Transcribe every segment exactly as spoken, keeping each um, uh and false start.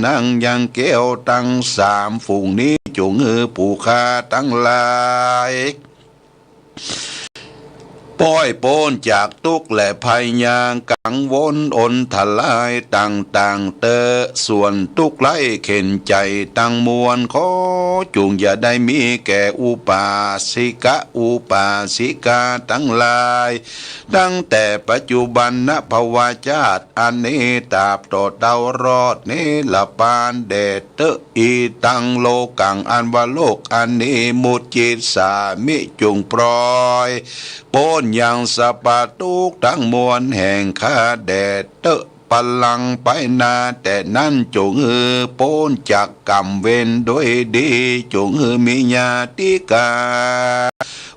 นัง ยังแก้วตังสามฝูงนี้ จุ่งหื้อผู้ข้าตังหลาย ป้อยป๊นจากตุ๊กข์และภัยยากกังวลอนทรายต่างๆ เต๊อะ ส่วนตุ๊กข์ไร้เข็ญใจ๋ตังมวล ขอจุ่งอย่าได้มีแก่อุปาสิกะอุปาสิกาตังหลาย ตั้งแต่ปัจจุบันนะภวชาติอันนี้ตราบต่อเต้ารอดนิรปานแด่เต๊อะ อิตังโลกัง อันว่าโลกอันนี้ มุจจิสสามิ จุ่งปล่อยป๊นยังสรรพตุ๊กข์ตังมวลแห่งข้าแด่เต๊อะ ปลังไปหน้าแต่นั้น จุ่งหื้อป๊นจากกรรมเวรโดยดี จุ่งหื้อมีญาติกา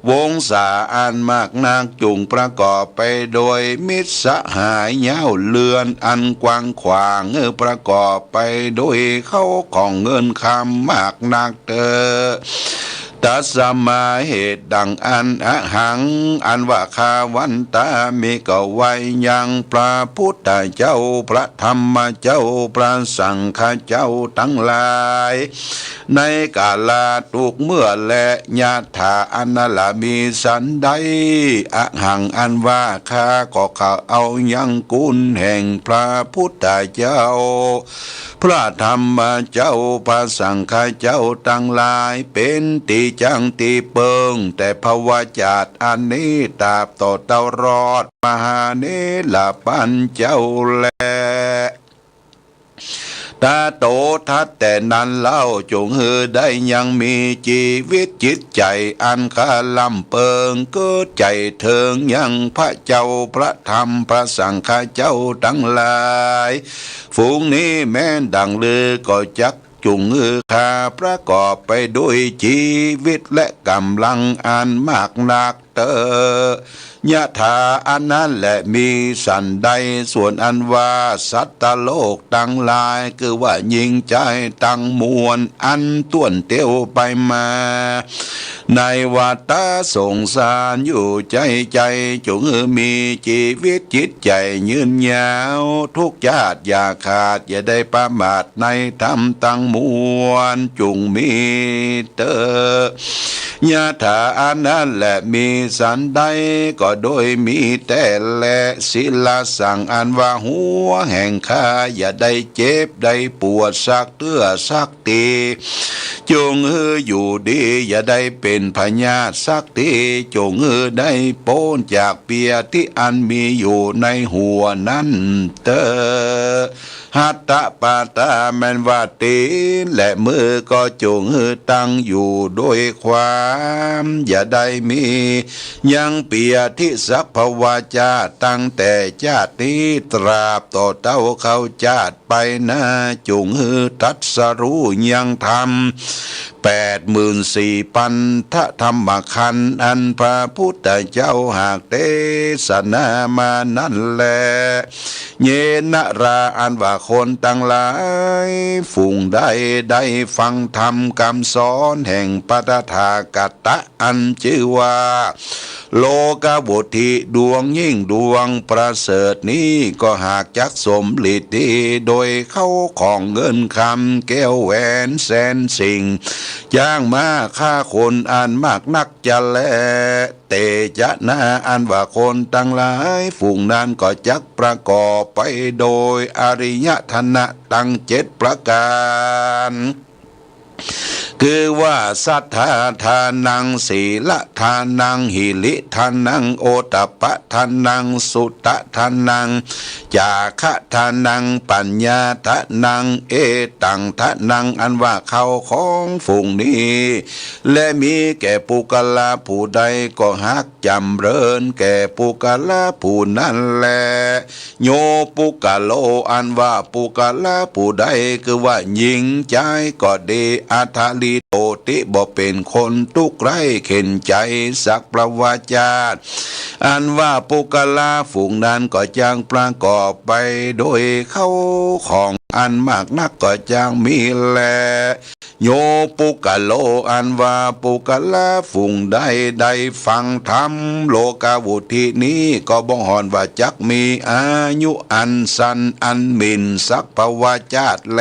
วงศาอันมากนัก จุ่งประกอบไปโดยมิตรสหาย เย้าเฮือนอันกว้างขวาง หื้อประกอบไปโดยเข้าของเงินคำมากนักเต๊อะ ตัสมา เหตุดังอั้น อหัง อันว่าข้าวันตามิ ก็ไหว้ยังพระพุทธเจ้า พระธรรมเจ้า พระสังฆเจ้าตังหลาย ในกาละทุกเมื่อแล ยะถา อันนั้นแหละ มีสันใด อหัง อันว่าข้าก็เข้าเอายังคุณแห่งพระพุทธเจ้า พระธรรมเจ้า พระสังฆเจ้าตังหลาย เป๋นตี้จั้งตี้เปิง แต่ภวชาติอันนี้ตราบต่อเต้ารอด มหานิรปานเจ้าแล ตโต ถัดแต่นั้นเล่า จุ่งหื้อได้ยังมีจีวิตจิตใจ๋อันคะล่ำเปิง เกิดใจ๋เถิงยังพระเจ้า พระธรรม พระสังฆเจ้าตังหลาย ฝูงนี้แม้นดังลือก็จัก จุ่งหื้อข้าประกอบไปด้วยจีวิตและก๋ำลังอันมากนักเต๊อะ ยะถา อันนั้นแหละ มีสันใด ส่วนอันว่าสัตว์โลกตังหลาย คือว่าญิงจายตังมวล อันต้วนเตียวไปมา ในวัฏฏะสงสารอยู่ใจ้ใจ้ จุ่งหื้อมีจีวิตจิตใจ๋ยืนยาว ทุกชาติอย่าขาด อย่าได้ประมาทในธรรมตังมวล จุ่งมีเต๊อะ ยะถา อันนั้นแหละ มีสันใด ก็โดยมีแต๊แล สิระสัง อันว่าหัวแห่งข้า อย่าได้เจ็บได้ปวดสักเตื้อสัก ตี้ จุ่งหื้ออยู่ดี อย่าได้เป๋นพยาธิสักตี้ จุ่งหื้อได้ป๊นจากเปียที่อันมีอยู่ในหัวนั้นเต๊อะ หัตถปาตา แม้นว่าตี๋นและมือก็จุ่งหื้อตั้งอยู่ด้วยความ อย่าได้มียังเปียที่สักภวชาติ ตั้งแต่ชาตินี้ตราบต่อเต้าเข้าชาติ ไปหน้า จุ่งหื้อตรัสรู้ยังธรรมแปดหมื่นสี่ปันธะธรรมขันธ์ อันพระพุทธเจ้าหากเตสนามานั้นแล เยนะรา อันว่าคนตังหลายฝูงใดได้ฟังธรรมกำสอนแห่งพระตถาคตะ อันจื้อว่า โลกวิทูต ดวงยิ่งดวงประเสริฐนี้ ก็หากจักสมฤทธิโดยเข้าของเงินคำแก้วแหวนแสนสิ่ง จ้างม้าข้าคนอันมากนักจะแล เตชะนา อันว่าคนตังหลายฝูงนั้นก็จักประกอบไปโดยอริยธนะตังเจ็ดประก๋าน คือว่า สัตถาทานัง สีลทานัง หิริทานัง โอตตัปปะทานัง สุตตะทานัง จาคะทานัง ปัญญาทานัง เอตังทานัง อันว่าเข้าของฝูงนี้ และมีแก่ปุคคละผู้ใดก็หากจ๋ำเริญแก่ปุคคละผู้นั้นแล โยปุคคโล อันว่าปุคคละผู้ใด คือว่าญิงจายก็ดี อัตถะริโตติ บ่เป๋นคนตุ๊กข์ไร้เข็ญใจ๋สักภวชาติ อันว่าปุคคละฝูงนั้นก็จักประกอบไปโดยเข้าของอันมากนักก็จักมีแล โย ปุคคโล อันว่าปุคคละฝูงใดได้ฟังธรรมโลกาวุตถีนี้ ก็บ่ห่อนว่าจักมีอายุอันสั้นอันหมิ่นสัพพวชาติแล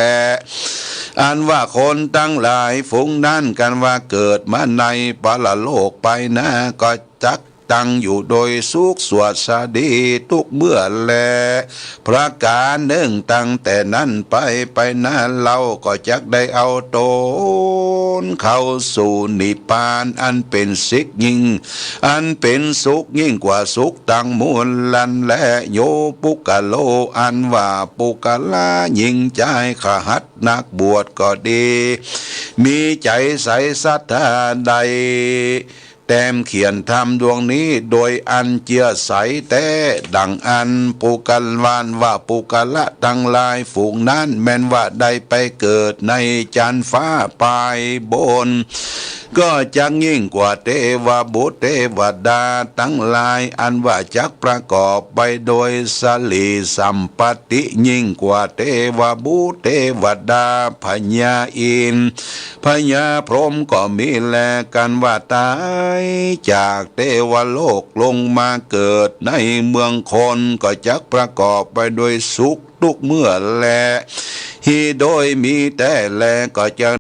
อันว่าคนตังหลายฝูงนั้นกันว่าเกิดมาในปรโลกไปหน้า ก็จัก ตั้งอยู่โดยสุขสวัสดีทุกเมื่อแล ประก๋านนึ่ง ตั้งแต่นั้นไป ไปหน้าเล่าก็จักได้เอาต๋นเข้าสู่นิพพานอันเป๋นสิกยิ่ง อันเป๋นสุขยิ่งกว่าสุขตังมวลนั้นแล โย ปุคคโล อันว่าปุคคละญิงจายขหัตถ์นักบวชก็ดี มีใจ๋ใสศรัทธาใด แต้มเขียนธรรมดวงนี้โดยอันเจื้อใสแต๊ ดังอั้น ปุคคละ อันว่าปุคคละตังหลายฝูงนั้น แม้นว่าได้ไปเกิดในจั๊นฟ้าปายบน ก็จักยิ่งกว่าเตวบุตรเตวดาตังหลาย อันว่าจักประกอบไปโดยสรีสัมปัตติยิ่งกว่าเตวบุตรเตวดา พญาอินทร์ พญาพรหมก็มีแล กันว่าต๋ายจากเตวโลกลงมาเกิดในเมืองคน ก็จักประกอบไปโดยสุขทุกเมื่อแล ฮีโดยมีแต๊แล ก็จัก